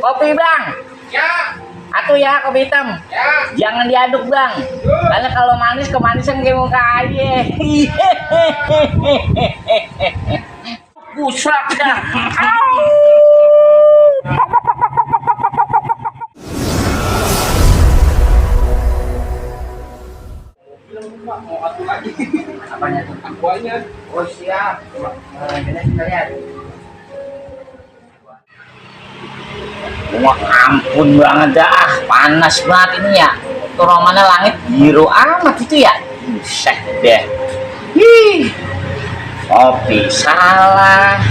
kopi bang. Ya. Atuh ya kopi hitam. Ya. Jangan diaduk bang. Karena kalau manis kemanisan kayak muka aye. Busrak dah. Mau atu lagi. Apanya tuh? Aquanya. Oh siap. Kita lihat. Wah ampun banget dah, panas banget ini ya. Tuh mana langit biru amat itu ya. Buset deh. Hih. Kopi salah.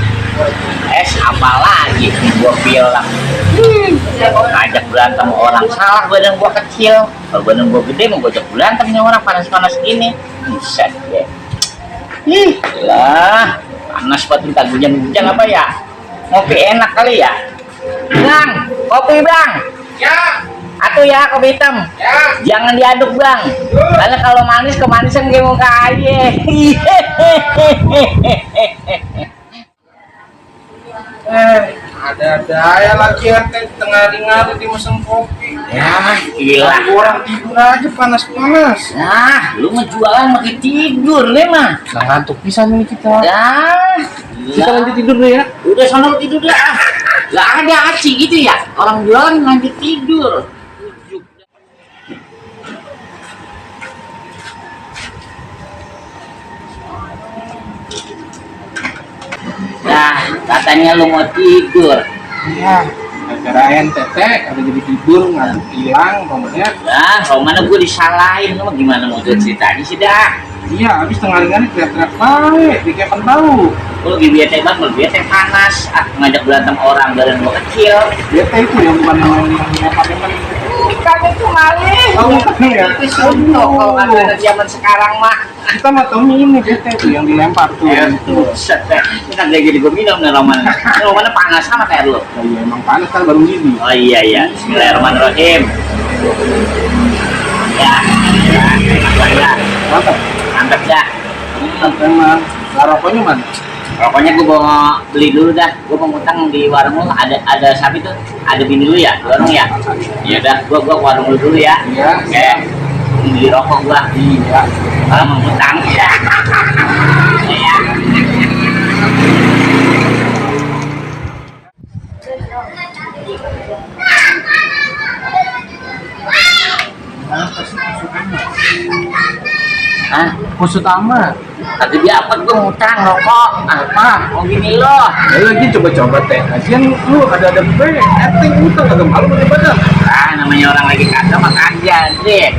Es apalagi gua bilang. Ngajak berantem orang salah, badan gua kecil. Kalau badan gua gede mau gojek berantem nih orang panas-panas gini. Buset deh. Ih, lah. Panas banget kita hujan-hujan apa ya? Ngopi enak kali ya. Bang, kopi bang. Ya. Atuh ya kopi hitam. Ya. Jangan diaduk bang. Karena kalau manis kemanisan kayak muka aye. Ada ya lagi ente tengah hari di mesin kopi. Ya, gila. Orang tidur aja panas-panas. Nah, lu ngejualan makin tidur nih mah. Nah, ngantuk pisan ini kita. Ya, Kita lanjut tidur dulu ya. udah sana lu tidur dah. Gak ada aci gitu ya. Orang jualan lanjut tidur. Nah, katanya lu mau tidur. Iya. Gara-gara ente ada jadi tidur ngantuk hilang pokoknya. Nah, kalau mana gue disalahin, lu mah gimana mau ceritanya sih dah? Iya, habis tengah hari teriak-teriak baik, di kapan tahu. Lu lagi bete banget, lu bete panas. Ah, ngajak berantem orang badan gua kecil. Bete itu yang bukan yang pakai Kagak tuh malih. Oh, ya. Itu suntuk kalau kata zaman sekarang mah. Kita mah tahu ini bete itu yang dilempar tuh. Ya, buset deh. Kita lagi jadi gue minum nih Roman. Roman panas sama kayak lu. Oh, iya, emang panas kan baru ini. Oh iya iya. Bismillahirrahmanirrahim. Ya, ya. Mantap. Mantap dah. Mantap emang. Lah rokoknya mana? Pokoknya gue mau beli dulu dah. Gue mau ngutang di warung lu. Ada sapi tuh. Ada bini lu ya, di warung ya. Iya dah. Gue ke warung lu dulu ya. Iya. Oke. Beli rokok gua. Iya. Kalau mau ngutang ya. Iya. Hah? Kusut amat. Tadi dia apa gue ngutang rokok? Apa? Mau gini loh. Ya lagi coba-coba teh. Lagian lu ada gue, ente utang kagak malu sama badan. Ah, namanya orang lagi kagak makan aja deh.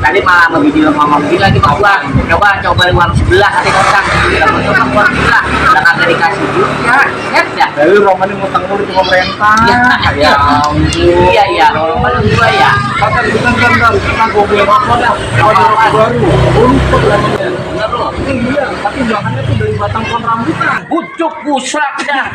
Tadi malah mau video ngomong gini lagi sama gua. Coba di warung sebelah tadi ngutang. Kita mau ngutang warung sebelah. Udah kagak dikasih juga. Set dah. Lalu Roman ini ngutang mulu sama pemerintah. Ya ampun. Iya ya, Roman gua ya. Kata kan kita gue beli rokok dah. Rokok baru. Untuk lagi. Bener lu. Iya, tapi belakangnya tuh dari batang pohon rambutan. Bucuk busrak dah.